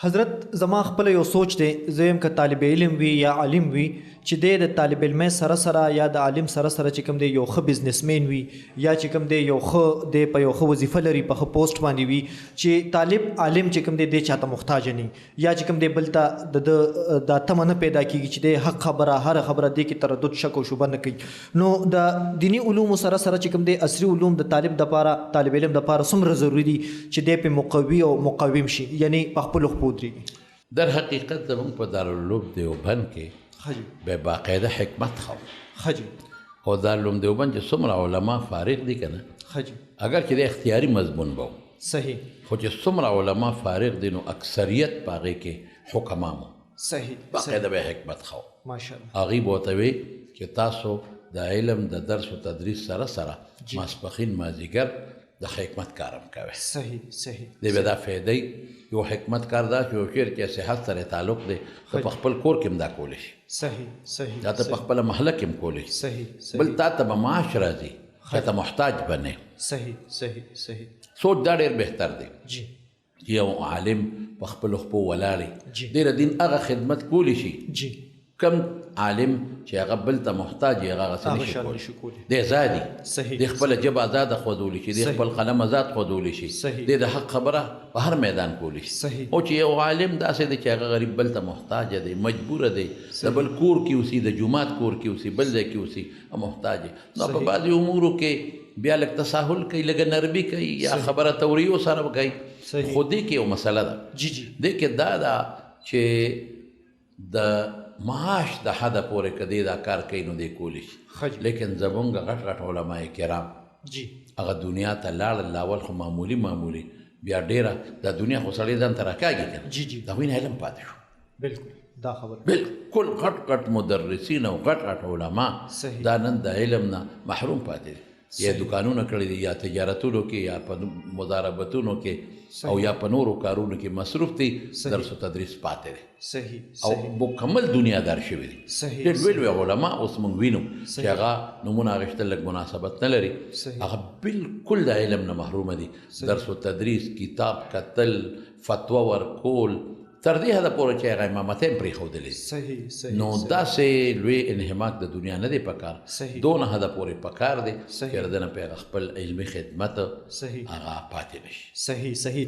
حضرت زما خپله یو سوچ دی، زه وایم که طالب علم وي یا عالم وي چې دی د طالب علمۍ سره سره یا د عالم سره سره چې کوم دی یو ښه بزنسمین وي یا چې کوم دی یو ښه دی په یو ښه وظیفه لري، په ښه پوسټ باندې وي، چې طالب عالم چې کوم دی دی چاته محتاج نه یا چې کوم دی بل ته د ده دا تمه نه پیدا کیږي چې دی حق خبره هره خبره دې کې تردد شک او شبه نه کوي. نو د دیني علومو سره سره چې کوم دی عصري علوم د طالب دپاره طالب علم دپاره څومره ضروري دي چې دی پرې مقوي او مقاوم شي، یعنی په خپلو خپو ودرېږي؟ در حقیقت زموږ په دارالعلوم دیوبند کې به باقاعده حکمت خو او دارالعلوم دیوبند چې څومره علما فارغ دي که نه، اګر چې د اختیاري مضمون به صحیح، خو چې څومره علما فارغ دي نو اکثریت په هغې کې حکما مو باقاعده به حکمت خو ماشاءالله. هغوی به ورته وی چې تاسو د علم د درس و تدریس سره سره ماسپښین مازدیګر د حکمت کار هم کوئ. صحیح صحیح. دی به دا فایده یو حکمت کار دا چې یو شعر کې صحت سره تعلق دی، ته په خپل کور کې هم دا کولی شي. صحیح صحیح. دا ته په خپله محله کې هم کولی شي. صحیح صحیح. بل تا ته به معاش راځي، چا ته محتاج به نه. صحیح صحیح صحیح. سوچ دا ډېر بهتر دی جی چې یو عالم په خپلو خپو ولاړ دی، د دین هغه خدمت کولی شي جی. کم عالم چې هغه بل ته محتاج وي هغه هغه څه نه شي کولی. دی ازاد صحیح. دی خپله ژبه ازاده ښودولی شي، دی خپل قلم ازاد ښودولی شي، دی د حق خبره په هر میدان کولی شي. او چې یو عالم داسې دی چې هغه غریب بل ته محتاج دی، مجبور دی، د بل کور کې اوسي، د جومات کور کې اوسي، بل ځای کې اوسي، محتاج دی، نو په بعضې امورو کې بیا لږ تساهل کوي، لږه نرمي کوي یا خبره توریو سره کوي. خو دې کې یو مسله ده. جی جی. دې کې دا ده چې د معاش د حده پورې که دی دا کار کوي نو دی کولی شي. لیکن زمونږ غټ غټ علما کرام جی هغه دنیا ته لاړل، اول خو معمولي معمولي، بیا ډېره دا دنیا خو سړی ځان ته راکاږي که نه، جی جی، د هغوی نه علم پاتې شو. بالکل دا خبره بالکل غټ غټ مدرسین او غټ غټ علما دا نن د علم نه محروم پاتې دي، یا دکانونه کړي دي، یا تجارتونو کې، یا په مضاربتونو کې، او یا په نورو کارونو کې مصروف دي، درس و تدریس پاتې دی. صحیح. او مکمل دنیادار شوي دي. ډېر لوی لوی علما اوس موږ وینو چې هغه نومونه اخیستل لږ مناسبت نه لري، هغه بالکل د علم نه محرومه دي. درس و تدریس، کتاب کتل، فتوا ورکول، تر دې حده پورې چې هغه امامت یې هم پرېښودلی. صحیح صحیح. نو داسې لوی انهماک د دنیا نه دی پکار، دونه حده پورې پکار دی چې د ده نه په هغه خپل علمي خدمت هغه پاتې نه شي. صحیح صحیح.